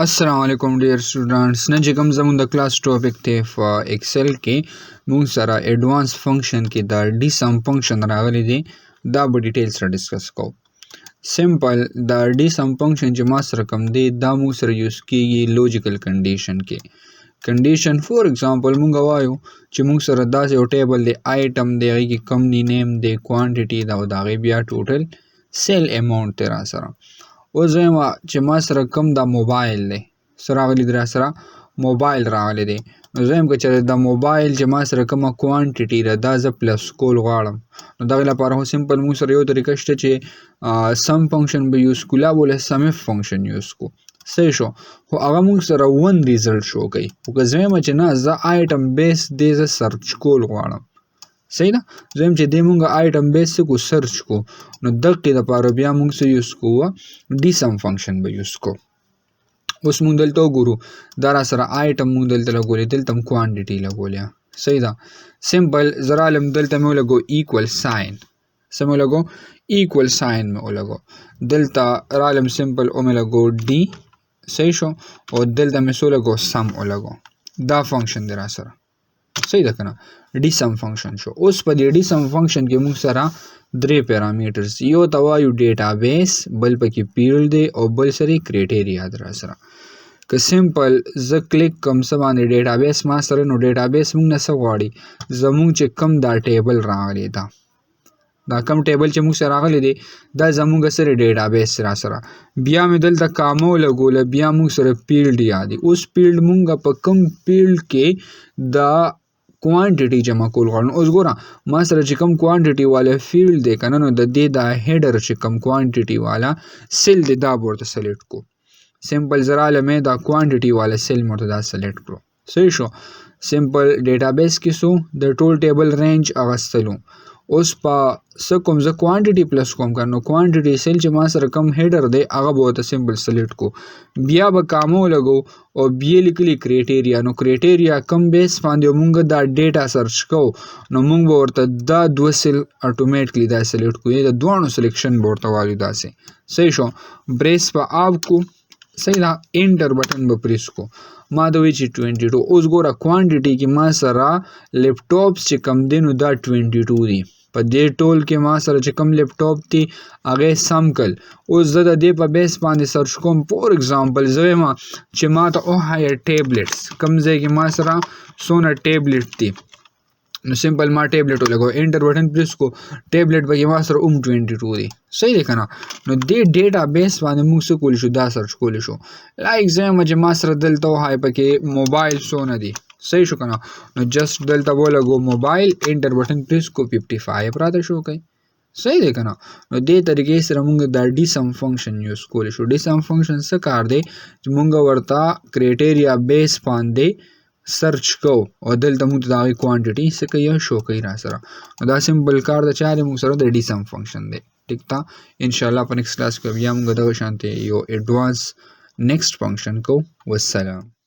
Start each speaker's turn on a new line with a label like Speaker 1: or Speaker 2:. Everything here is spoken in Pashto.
Speaker 1: السلام علیکم ډیر سټوډنټس. نن چې کوم زموږ د کلاس ټاپک دی، په ایکسل کې موږ سره ایډوانس فنکشن کې د ډي سم فنکشن راغلی دی، دا به ډیټیل سره ډسکس کوو. سمپل د ډي سم فنکشن چې ما سره کوم دی، دا موږ سره یوز کیږي لوجیکل کنډیشن کې. کنډیشن فور ایگزامپل موږ وایو چې موږ سره داسې یو ټیبل دی، آیټم دی، هغې کې کمپني نیم دی، کوانټیټي ده او د هغې بیا ټوټل سیل اماونټ دی را سره. اوس وایم چې ما سره کوم دا موبایل دی، څه راغلی دی؟ را سره موبایل راغلی دی. نو زه وایم که چېرې دا موبایل چې ما سره کومه کوانټیټي ده، دا زه پلس کول غواړم، نو دغې لپاره خو سمپل موږ سره یو طریقه شته چې سم فنکشن به یوز کړو، لا بوله سم اف فنکشن یوز کړو. صحیح شو، خو هغه موږ سره ون ریزلټ شو کوي. خو که زه وایم چې نه، زه آیټم بیس دې زه سرچ کول غواړم، صحیح ده، زه وایم چې دې مونږ آیټم بیس څه کو سرچ کو، نو دقې دپاره بیا مونږ څه یوز کوو؟ ډي سم فنکشن به یوز کوو. اوس مونږ دلته وګورو، دا را سره آیټم مونږ دلته لګولې، دلته هم کوانټیټي لګولې، صحیح ده. سمپل زه رالم، دلته مې ولګو ایکول ساین. څه مې ولګو؟ ایکول ساین مې ولګو. دلته رالم، سمپل ومې لګو ډي، صحیح شو، او دلته مې څه ولګو؟ سم ولګو. دا فنکشن دی را سره، صحیح ده که نه؟ ډي سم فنکشن شو. اوس په دې ډي سم فنکشن کې موږ سره درې پیرامیټرز، یو ته وایو ډیټابیس، بل پکې پیلډ دی او بل سره کرایټیریا دی را سره. که سمپل زه کلیک کوم څه باندې ډیټابیس ما سره، نو ډیټابیس موږ نه څه غواړي؟ زموږ چې کوم دا ټیبل راغلی، دا کوم ټیبل چې موږ سره راغلی دی، دا زموږ سره ډیټابیس را سره. بیا مې دلته کامه ولګوله، بیا موږ سره پیلډ یادي. اوس پیلډ موږ په کوم پیلډ کې دا کوانټیټي جمع کول غواړو؟ اوس ګوره، ما سره چې کوم کوانټیټي والا فیلډ دی که نه، نو د دې دا هیډر چې کوم کوانټیټي والا سیل دی، دا به ورته سلیکټ کړو. سمپل زه رالم، دا کوانټیټي والا سیل مې ورته دا سلیکټ کړو، صحیح شو. سمپل ډیټابیس کې سو د ټول ټیبل رینج اغستلو. اوس په څه کوم؟ زه کوانټیټي پلس کوم که، نو کوانټیټي سیل چې ما سره کوم هیډر دی، هغه به ورته سمپل سلیکټ کو، بیا به کامه ولګو او بیا لیکلي کرایټیریا. نو کرایټیریا کوم بیس باندې مونږ دا ډیټا سرچ کوو، نو مونږ به ورته دا دوه سیل اټومیټکلی دا سلیکټ کو، د دواړو سلیکشن به ورته والو داسې، صحیح شو. بریس به آف کو، صحیح ده، انټر بټن به پریس کو. ما ته وایي چې 22. اوس ګوره، کوانټیټي کې ما سره لیپټاپس چې کوم دی، نو دا 22 دی. په دې ټول کې ما سره چې کوم لیپټاپ دی، هغه سم کړ. اوس زه د دې په بیس باندې سرچ کوم. فور اگزامپل زه وایم چې ما ته وښیه ټیبلیټس، کوم ځای کې ما سره څونه ټیبلیټ دي. نو سمپل ما ټیبلیټ ولګو، انټر بټن پریس کو، ټیبلیټ پکې ما سره هم 22 دی، صحیح دی که نه؟ نو دې ډیټا بیس باندې موږ څه کولی شو؟ دا سرچ کولی شو. لایک زه وایم چې ما سره دلته وښیه پکې موبایل څونه دی، صحیح شو که نه؟ نو جسټ دلته ولګو موبایل، انټر بټن پریس کو، 55 راته شو کوي، صحیح دی که نه؟ نو دې طریقې سره موږ دا ډي سم فنکشن یوز کولی شو. ډي سم فنکشن څه کار دی؟ چې موږ ورته کرایټیریا بیس باندې سرچ کوو او دلته موږ ته د هغې کوانټیټي څه کوي؟ شو کوي را سره. نو دا سمپل کار د چا دی؟ موږ سره د ډي سم فنکشن دی، ټیک ده. انشاءالله په نیکسټ کلاس کې بیا موږ دغه شانتې یو ایډوانس نیکسټ فنکشن کوو. والسلام.